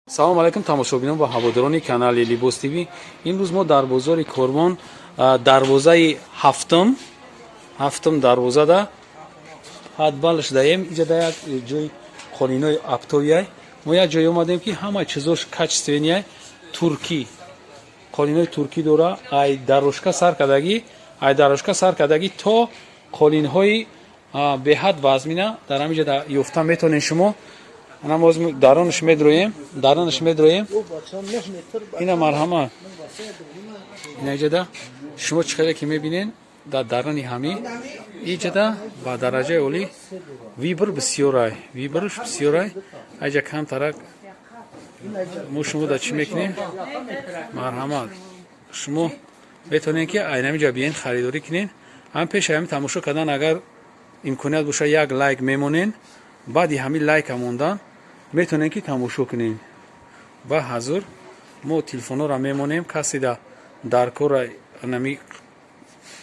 Салом алайкум, тамошобинон ва ҳаводорони канали Либос ТВ. Имрӯз мо дар бозори Корвон, дарвозаи ҳафтум, ҳафтум дарвозада ҳадбал шудаем. Иҷада як ҷои қолинои оптовый. Мо як ҷое омадем, ки ҳама чизош качественный, туркӣ, қолинои туркӣ дора. Ай дорожка сар кардагӣ, ай дорожка сар кардагӣ то қолинҳои беҳад вазмина дар ҳамин ҷо ёфта метавонед шумо. Ана моз даронаш медроем, даронаш медроем. Ина, марҳамат, ина иҷада шумо чӣ хеле ки мебинен, дар дарони ҳами иҷада ба дараҷаи олӣ выбор бисёрай, выбор ш бисёрай. Айҷа камтарак мо шумо да чӣ мекунем? Марҳамат, шумо метавонед, ки айнамиҷа биен, харидорӣ кунен. Ҳам пеши ҳами тамошо кардан, агар имконият боша, як лайк мемонен. Баъди ҳамин лайка мондан метавонем, ки тамошо кунем. Ба ҳазур мо телефонҳоро мемонем. Касе дар кора нами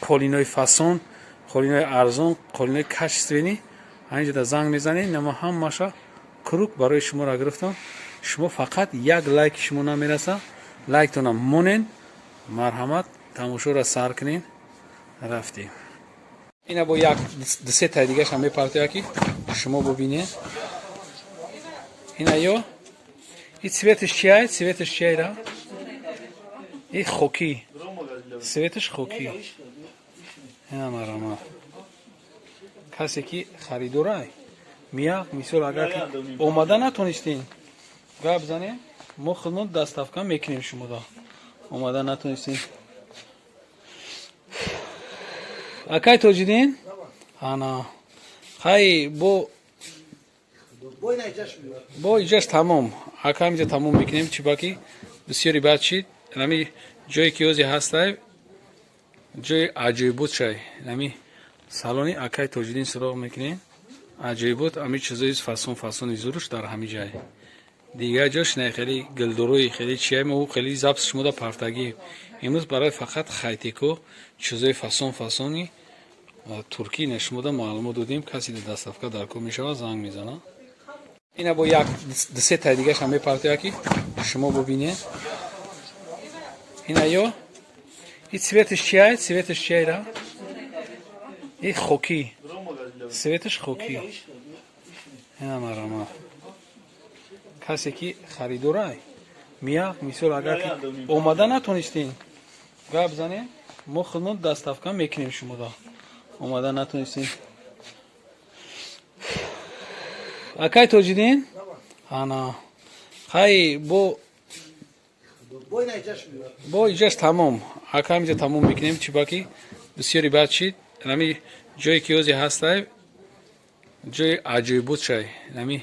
қолинои фасон, қолинои арзон, қолинои качественный, ҳаминҷода занг мезанем. Нама ҳамаша круг барои шуморо гирифтам. Шумо фақат як лайки шумо намераса, лайктона монен. Марҳамат, тамошоро сар кунен. Рафтем. Ина бо як дусе таи дигаашам мепартоя, ки шумо бубинед. Ина ё и цвет ш чиай? Цвет ш чиайра? И хокӣ, цвет ш хокӣ. Ина, марҳамат, касе ки харидорай мия, мисол, агар ки омада натонистем, гап занем, мо худмон доставка мекунем. Шумода омада натонистем. Акай Тоҷидин, ана хай, бо иҷаш тамом. Ака, ҳамиҷа тамом мекунем. Чӣ баки бисёри бад шид. Ҳами ҷое ки ози ҳастай, ҷои аҷоибот шай. Ҳами салони акай Тоҷидин суроғ мекунем. Аҷоибот, ҳами чизои фасон, фасони зуруш дар ҳами ҷай. Дигар ҷош не, хеле гилдурои, хеле чия мо хеле запс шумода партагӣ. Имрӯз барои фақат хайтеко чизои фасон, фасони туркӣ не шумода маълумот додем. Касе доставка дар кор мешавад, занг мезанад. Ина бо як дусе таи дигаашам мепартоя, ки шумо бубинед. Ина ё и цвет ш чиай? Цвет ш чиайра? И хокӣ, цвет ш хокӣ. Ина, марҳамат, касе ки харидорай мия, мисол, агар ки омада натонистем, гап занем, мо худмон доставка мекунем. Шумода омада натонистем. Акай Тоҷидин, ана хай, бо иҷаш тамом. Ака, ҳамиҷа тамом мекунем. Чӣ баки бисёри бад шид. Ҳами ҷое ки ози ҳастай, ҷои аҷоибот шай. Ҳами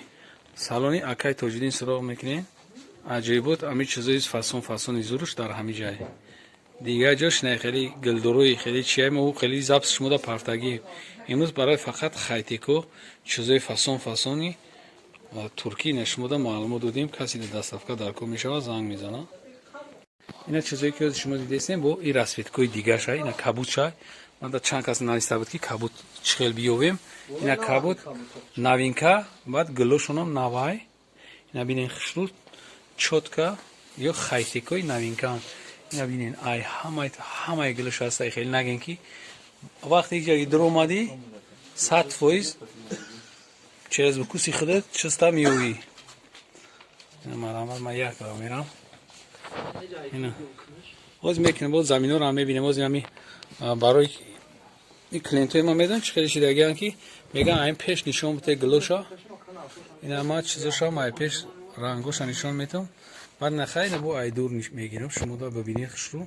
салони акай Тоҷидин суроғ мекунем. Аҷоибот, ҳами чизои фасон, фасони зуруш дар ҳами ҷай. Дигар ҷош не, хеле гилдурои, хеле чия мо хеле запс шумода партагӣ. Имрӯз барои фақат хайтеко чизои фасон, фасони туркӣ не шумода маълумот додем. Касе доставка дар кор мешавад, занг мезанад. Ина чизое ки ози шумо дидестем, бо и расцветка ҳои дигарша. Ина кабуд шай. Ман чанд кас нависта буд, ки кабуд чӣ хел биёвем. Ина кабуд новинка, баъд гилошонам навай. Ина бинен, хушрӯ, чётко, ё хайтекои новинка. Ина бинен, ай ҳамаи гилош ҳастай. Хеле наген, ки вақте ҷаги дуромадӣ, 100% через вкус и худат чиста меёвӣ. Марҳамат, ман як мерам. Ина боз мекунем, боз заминҳоро ҳам мебинем. Боз ҳами барои ин клиентҳои ма медонам, чӣ хеле шидагиан, ки мегӯян, айн пеш нишон буте гилоша. Ина ма чизоша ай пеш рангоша нишон метавам. Баъд нахай, ина бо айдур мегирам, шумо да бибинед хушрӯ.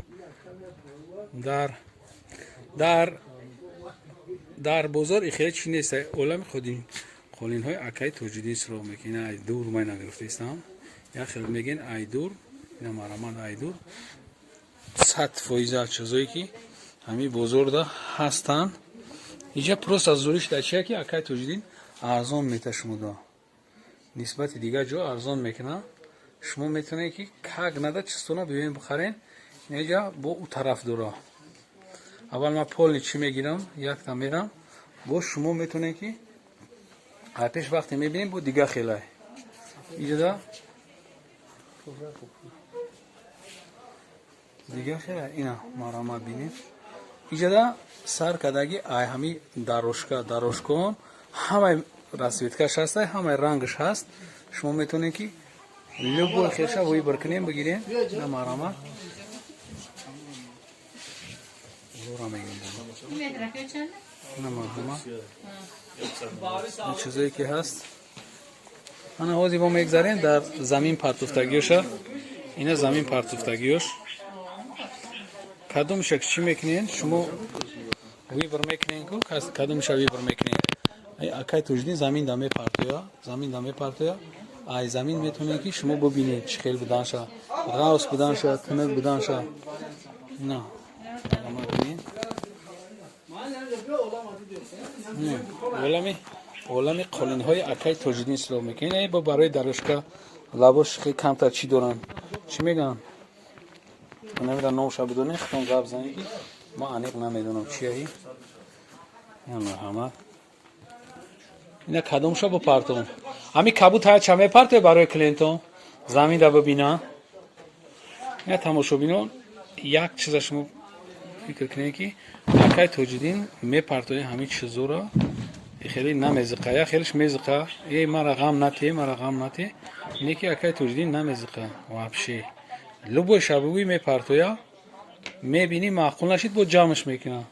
Дар бозор и хеле чӣ нест. Олами худи қолинҳои акаи Тоҷидин суроғ мекунед. Ина айдур ман нагирифтаистам, як хел мегӯен айдур. Ина, марҳамат, айдур 100% чизое ки ҳамин бозорда ҳастанд. Инҷа просто зуриш дар чия, ки акаи Тоҷидин арзон мета шумода, нисбати дигар ҷо арзон мекунад. Шумо метавонед, ки как нада чизтона биёен, бихарен. Инҷа бо ӯ тараф дора. Аввал ман полный чӣ мегирам, якта мерам. Бо шумо метавонед, ки пеш вақте мебинем, бо дигар хелай иҷода. Дига хела ина марҳамат, бинед, иҷада сар кардаги ай ҳами дорожка, дорожкаон ҳамаи расцветкаш ҳаста, ҳамаи рангаш ҳаст. Шумо метавонед, ки любой хеша выбор кунем, бигирем. Ина марҳамат, зора мегирем. Ина марҳамат, ин чизое ки ҳаст. Ана ҳозир мо мегзарем дар замин партуфтагиёша. Ина замин партуфтагиёш, кадомша чӣ мекунед, шумо выбор мекунед ку, кадомша выбор мекунед. Акай Тоҷидин замин да мепартоя, замин да мепартоя. Ай замин метавонед, ки шумо бубинед чӣ хел буданша, ғавс буданша, тунук буданша. На бинед, олами қолинҳои акай Тоҷидин сило мекунед. Бо барои дорожка лабош хеле камтар чӣ доранд, чӣ мегӯянд, намедонам номша, бидонед, худтон гап занед, ки ма аниқ намедонам чияи. Марҳамат, ина кадомша бипартом? Ҳами кабут ҳая ча мепартое барои клиентон, заминда бибина. Ина тамошобинон, як чиза шумо фикр кунед, ки акай Тоҷидин мепартои ҳамин чизоро, хеле намезиқа, я хелеш мезиқа: «Э, мара ғам нате, мара ғам нате». Не ки акай Тоҷидин намезиқа вообще, любой шабугӯй мепартоя, мебинӣ, маъқул нашид, бо ҷамъш мекуна,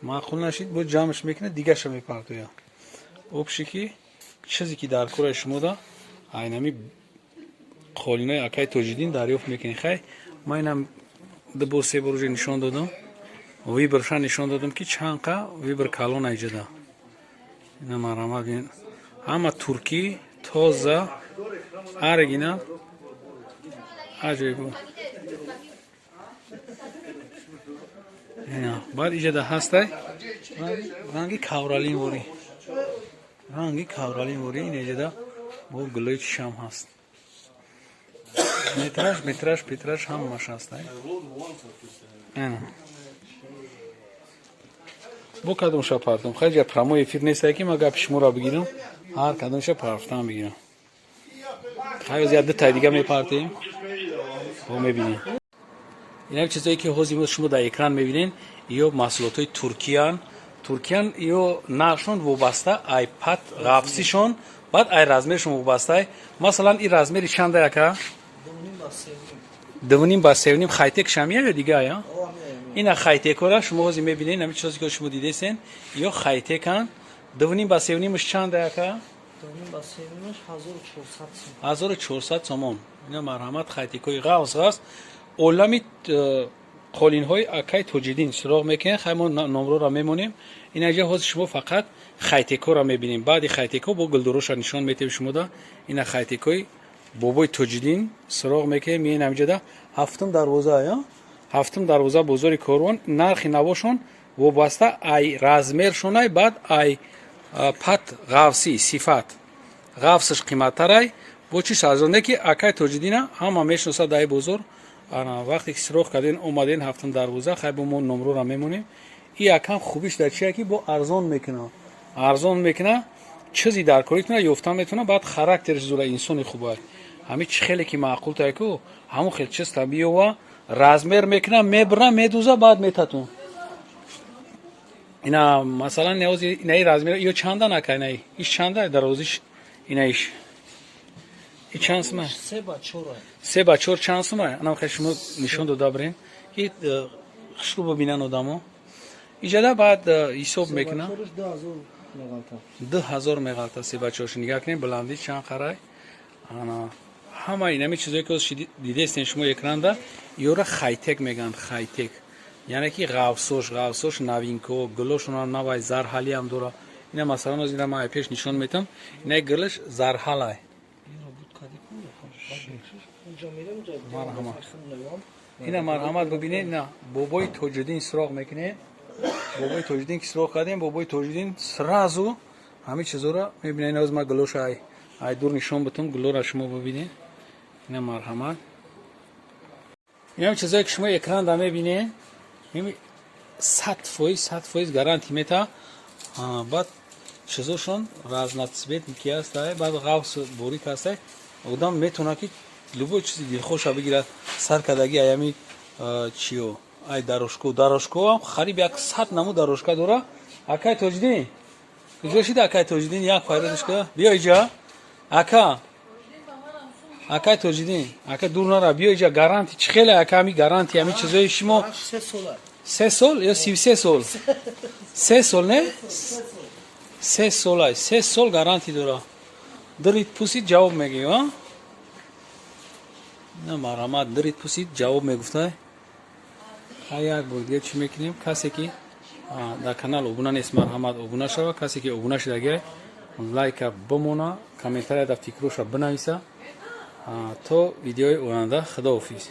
маъқул нашид, бо ҷамъш мекуна, дигаша мепартоя. Общий ки чизе ки дар кораи шумода, айнами қолинои акай Тоҷидин дарёфт мекунӣ. Хай, ман инам ду бор, се бор уже нишон додам, выборша нишон додам, ки чанд қа выбор калон айҷада. Ина марҳамат, ҳама туркӣ, тоза, оригинал, аҷоиб. Ина баъд иҷада ҳастай ранги ковролин ворӣ, ранги ковролин ворӣ. Ин иҷада бо гулои чишам ҳаст, метраж, метраж, петраж ҳамаш ҳастай. Ина бо кадомша партом? Хайҷа прямой эфир нестай, ки ма гапи шуморо бигирам, ҳар кадомша парфтан бигирам. Хай, як дутай дига мепартем, бо мебинем. Инак чизое ки ҳозир шумо дар экран мебинед, ё маҳсулотҳои туркиян, туркиян. Ё нархшон вобаста ай пат ғафсишон, баъд ай размершон вобаста. Масалан, ин размери чанда, яка? 2,5 ба 3,5. Хайтек шамия ё дига я? Ина хайтекора шумо ҳозир мебинед, ҳамин чизе ки шумо дидесен, ё хайтекан. 2,5 ба 3,5-ш чанда, яка? 1400 сомон. Ина марҳамат, хайтекҳои ғафс, ғафс. Олами қолинҳои акай Тоҷидин суроғ мекунед. Хай, мо номроро мемонем. Инаҷа ҳозир шумо фақат хайтекҳоро мебинем, баъди хайтекҳо бо гулдуроша нишон метем шумода. Ина хайтекҳои бобои Тоҷидин суроғ мекунем, меен ҳамиҷода, ҳафтум дарвоза, я ҳафтум дарвоза, бозори Корвон. Нархи навошон вобаста ай размершонай, баъд ай пат ғафсӣ, сифат, ғафсаш қиматтарай, бо чиш арзон. Ки акай Тоҷидина ҳама мешиносад дар бозор. Вақте ки суроғ карден, омаден ҳафтум дарвоза. Хай, бо мо номрора мемонем. И якам хубиш дар чия, ки бо арзон мекуна, арзон мекуна, чизи дар корӣ куна ёфта метавона. Баъд характерш зура, инсони хубай. Ҳами чи хеле ки маъқул тайку, ҳамон хел чиста биёва, размер мекуна, мебра, медуза, баъд метатун. Ина масалан ҳози инаи размер ё чанда нака, инаи иш чанда дарозиш, инаиш и чанд сума? 3 ба 4 чанд сума? Анам хел шумо нишон дода бирен, ки хушрӯ бибинан одамо. Иҷада баъд ҳисоб мекунам, 2000 меғалта 3 ба 4-ш. Нигаҳ кунем, баландӣ чанд қарай. Ана ҳама инами чизое ки дидестен шумо экранда, ёра хайтек мегӯянд. Хайтек яъне ки ғафсош, ғафсош новинко, гулошонам навай, зарҳалиам дора. Ина масалан оз ина ман пеш нишон метам, ина гулаш зарҳалай. Марҳамат, ина марҳамат, бибинед. Ина бобои Тоҷиддин суроғ мекунед. Бобои Тоҷиддин ки суроғ кардем, бобои Тоҷиддин сразу ҳамин чизоро мебинед. Ина оз ма гулоша ай дур нишон бутум, гулора шумо бибинед. Ина марҳамат, инам чизое ки шумо экранда мебинед, 100%, 100% гарантия мета. Баъд чизошон разноцветный ки ҳастай, баъд ғафс борик ҳастай, одам метавонад ки Любой чизи дилхоша бигирад. Сар кардаги аями чиё, ай дорожко, дорожко хариб 100 намуд дорожка дора. Акай Тоҷиддин куҷо шида? Акай Тоҷиддин, як файродиш када, биё иҷа, ака. Акай Тоҷиддин, ака, дур нара, биё иҷа. Гарантия чӣ хеле, ака, ами гарантия ами чизои шумо? 3 сол ё 33 сол? 3 сол не, 3 солай, 3 сол гарантия дора. Дирид, пусид, ҷавоб мегӯӣ. А на, марҳамат, дирид, пусид, ҷавоб мегуфтай. Ха, як бор дига чӣ мекунем? Касе ки дар канал обуна нест, марҳамат, обуна шава. Касе ки обуна шудагиай, лайка бимона, комментария дар фикроша бинависа. То видеои оянда, худоҳофиз.